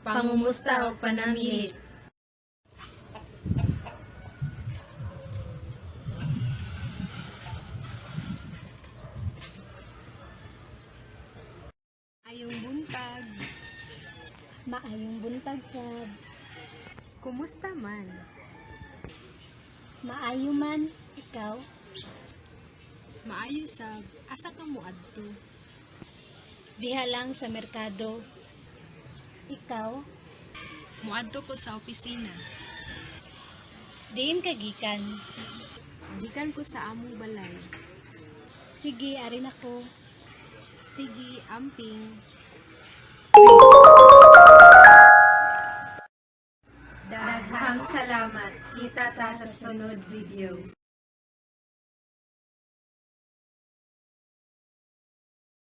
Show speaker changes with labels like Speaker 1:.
Speaker 1: Pangumusta og panamilit.
Speaker 2: Maayong buntag.
Speaker 3: Maayong buntag sab.
Speaker 2: Kumusta man?
Speaker 3: Maayo man, ikaw?
Speaker 2: Maayo sab. Asa ka moadto?
Speaker 3: Diha lang sa merkado. Ikaw?
Speaker 2: Moadto ko sa opisina.
Speaker 3: Diin ka gikan?
Speaker 2: Gikan ko sa among balay.
Speaker 3: Sige, ari nako.
Speaker 2: Sige, amping.
Speaker 1: Daghang salamat. Kita ta sa sunod video.